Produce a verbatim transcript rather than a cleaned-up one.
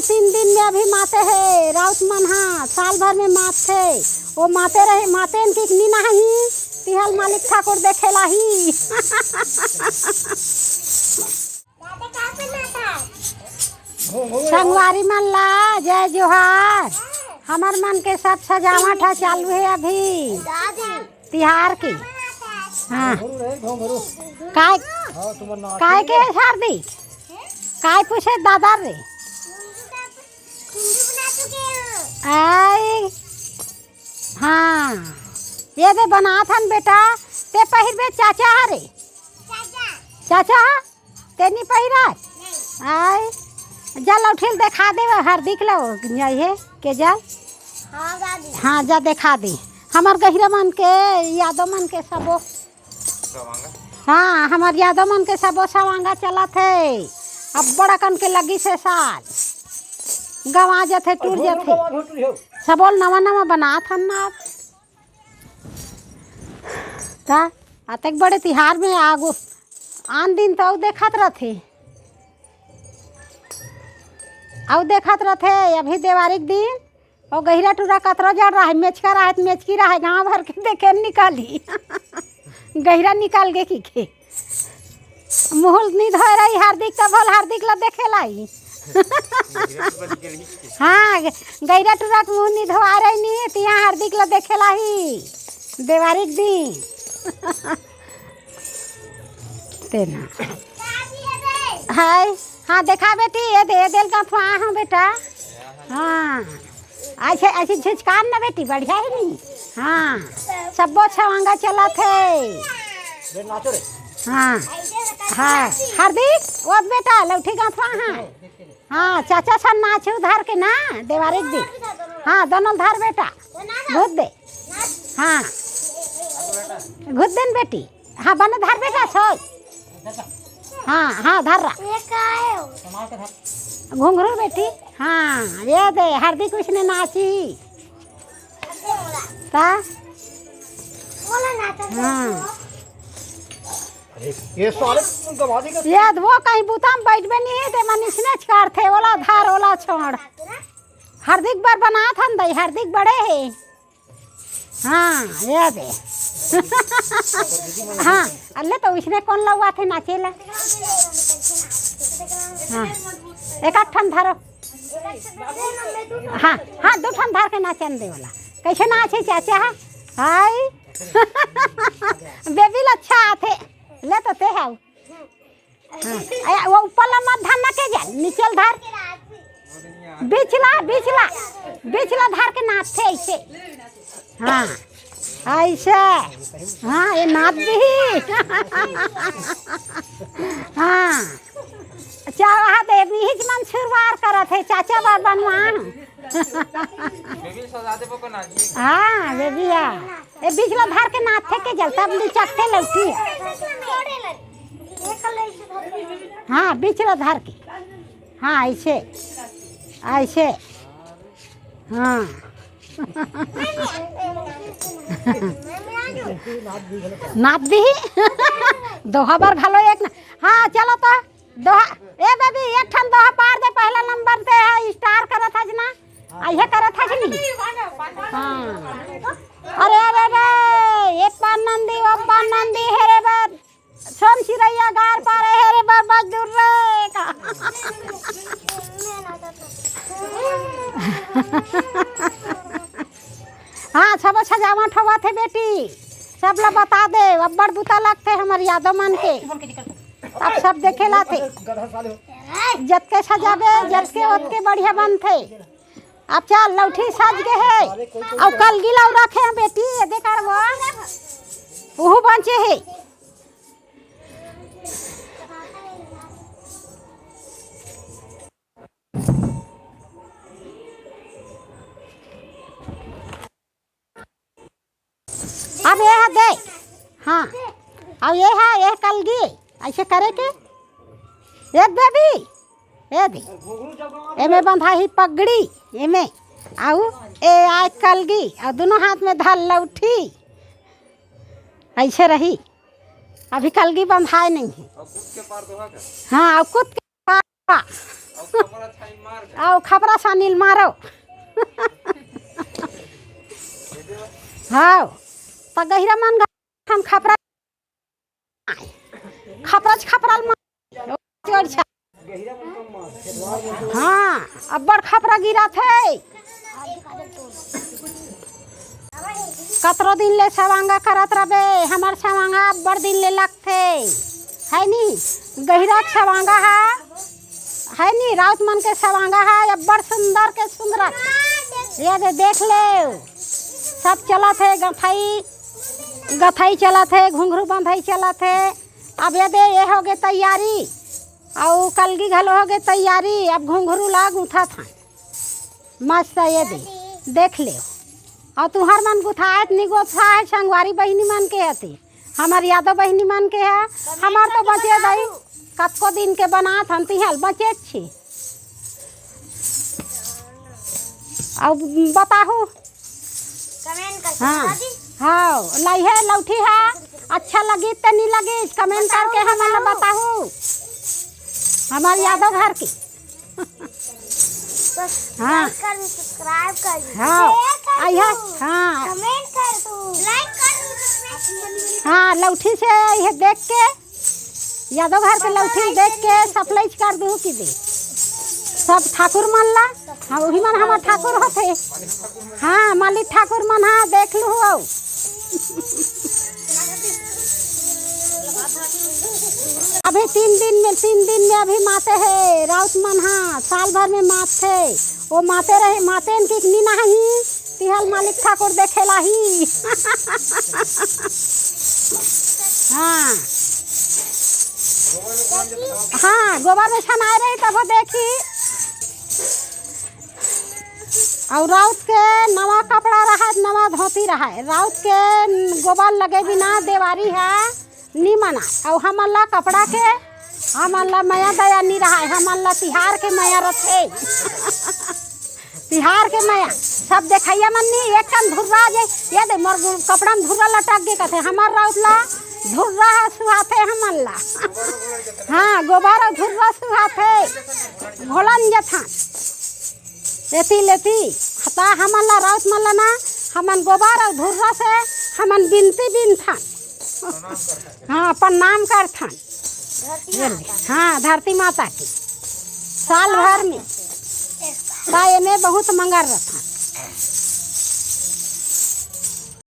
तीन दिन में अभी माते हे, राउत मन हा साल भर में मातथे। वो माते रहे, माते न कितनी नहीं, तिहल मालिक ठाकुर देखे लाही। संगवारी मन ला जय जोहार। हमर मन के सब सजावट ह चालू हे अभी तिहार के। हाँ। काय, काय के हार्दिक? काय पूछे दादा रे? आय, हाँ, ये दे बनात हन बेटा, ते पहिरबे चाचा हरे। चाचा हा? ते नी पहिरा? आय, जा लौठिल देखा दे, हरदिक लो, ये के जा। हाँ, जा दे। हाँ, जा देखा दे। हमर गहिरा मन के, यादव मन के सबो। हाँ, हमर यादव मन के सबो सवांगा चलत हे। अब्बड़ अकन के लगिस हे साल। गंवा जथे, टूट जथे। सबो ल नवा नवा बनात हन ना। त अतेक बड़े तिहार में आगू आन दिन तो अउ देखत रथे, अउ देखत रथे। अभी देवारी के दिन ओ गहिरा टूरा कतरो जड़ रहे, मेचका रहे त मेचकी रहे, गांव भर के देखे निकाली। गहिरा निकाल गे की के मुहुल नी धोए रही हार्दिक, तब होल हार्दिक ला देखे लाई। हाँ, गहिरा टूरा के मुंह नी धोआ रही नी, तिहां हार्दिक ला देखे लाही देवारी के दिन। तेना। हाय, हाँ, देखा बेटी, ये दे, ये देल का फुआ, हाँ बेटा। हाँ, ऐसे, ऐसे झिझकान ना बेटी, बढ़िया ही नहीं। हाँ, सब्बो छवांगा चलत हे। हाँ, हाँ, हार्दिक, वो बेटा, लौठी गांठवा, हाँ। हाँ, चाचा सन नाचे उधार के ना, देवारी के दिन। हाँ, दोनों उधार बेटा, घुस दे। हाँ, घुस देन बेटी। हाँ, बने धर बेटा, सोच। हाँ, हाँ, धर रहा। ये का है? घुंघरू बेटी। हाँ, ये दे, हरदी कुछ ने नाची। का? बोला ना तो। हाँ। अरे, ये सारे गंवारी का ये वो कहीं बुता में बैठबे नहीं है, ते मन इसने करथे, ओला धर, ओला छोड़। हरदी के बर बनात हन दई, हरदी के बड़े है। हाँ, ये दे। हाँ, अल्ले तो इसने कौन लउआथे नाचे ला? हाँ, एक आध ठन धरो। हाँ, हाँ, दू ठन धर के नाचन दे वाला। कैसे नाचे चाचा? हाय। बेबी ला अच्छा आथे। ले तो ते हाउ। हाँ, अया, वो ऊपर ला मत धर ना के जा, नीचे ल धर। बिचला, बिचला, बिचला धर के नाचथे ऐसे। हाँ, ऐसे। हाँ, ये नाच दिही। हाँ। चाहा दे, बीच मन सुरवार करत हे, चाचा बाबा मा। बेबी सजा देबो को ना जी। हाँ, बेबी है। ए, बीच ला धर के नाथे के जल, तब लिचकथे लौठी। हाँ, बीच ला धर के। हाँ, ऐसे, ऐसे। हाँ। नाप दी। दोहा बर घलो एक ना। हाँ, चलो तो। दोहा, ए बेबी, एक ठन दोहा पार दे, पहला नंबर ते है, स्टार करत हस ना? आ, ये करत हस नहीं? हाँ। अरे, अरे, अरे, ये पान नंदी, वो पान नंदी, हे रे बा, सोन चिरैया गार पारे, हे रे बा, मजदूर रे, का? हाँ, सब सजावट होवत हे बेटी, सब ला बता दे, अब्बड़ बुता लगथे हमर यादव मन के। अब सब देखे लाथे। जतके सजाबे, जतके ओतके बढ़िया बनथे। अब चल, लौठी सज गे हे। अउ कलगी ला रखे हे बेटी, ये दे करबो। उहू बचे हे। अब ये हा दे, हाँ, अब ये हा, ये कलगी, ऐसे करे के, ये बेबी, ये दे, एमे बंधा ही पगड़ी, एमे, आउ ए आय कलगी, अउ दोनों हाथ में धर लौठी, ऐसे रही। अभी कलगी बंधाए नहीं है। हाँ, अब कुत के पार। अउ खपरा सानिल मारो। हाँ, त गहिरा मन घ-, हम खपरा, खपरा च खपराल मार। हाँ, अब्बड़ खपरा गिरत हे। कतरो दिन ले सवांगा करत रबे, हमर सवांगा अब्बड़ दिन ले लगथे, है नी? गहिरा सवांगा हा, है नी? राउत मन के सवांगा हा, अब्बड़ सुंदर के सुंदरत। ये दे, देख ले, सब चलत हे, गथई, गथई चलत हे, घुंघरू बंधई चलत हे। अब ये दे, ये होगे तैयारी, अउ कलगी घलो होगे तैयारी। अब घुंघरू ला गूंथत हन। मस्त ये दे, देख ले। अउ तुहर मन गुथाए त नी गोफा हे, संगवारी बहिनी मन के हती, हमर यादव बहिनी मन के हे। हमर तो बचे दई, कतको दिन के बनात हन, तिहल बचे छी। अउ बताहू। कमेंट करके हाँ। बता दी। हाँ, लइहे लौठी हा, अच्छा लगी त नी लगी, कमेंट करके हमन ला बताहू। हमर यादव घर के। बस हाँ। लाइक कर दू, सब्सक्राइब कर दू, हाँ। शेयर कर आइहा, दू, हाँ। कमेंट कर दू, लाइक कर दू, सब्सक्राइब कर दू। हाँ, लौठी से ये देख के, यादव घर के लौठी देख के सप्लाई कर दू कि दे। सब ठाकुर मन ला, हाँ, वही मन हमर ठाकुर होथे। हाँ, मालिक ठाकुर मन, हाँ, देख लू हो। अभी तीन दिन में, तीन दिन में अभी माते हे, राउत मन हा साल भर में मातथे। वो माते रहे, माते इनकी नी नहाही, तिहल मालिक ठाकुर देखे लाही। हाँ, हाँ, गोबर में छनाए रही तब देखी। अउ राउत के नवा कपड़ा रहा, नवा धोती रहा, राउत के गोबर लगे बिना देवारी हा नी मना। अउ हमन ला कपड़ा के, हमन ला मया दया नी रहा, हमन ला तिहार के मया रथे। तिहार के मया सब देखइया मन नी एक कन धुर्रा जे, ये दे मोर गु-, कपड़ा में धुर्रा लटक गे कथे, हमर राउत ला धुर्रा ह सुहाथे हमन ला। हाँ, गोबर अउ धुर्रा सुहाथे, घोलन जथन। एती लेती, हता हमन ला राउत मन ला ना, हमन गोबर अउ धुर्रा से हमन बिनती बिनथन। हाँ, प्रणाम करथन। धरती माता। हाँ, धरती माता के। साल भर में। ता एमे बहुत मंगर रथन।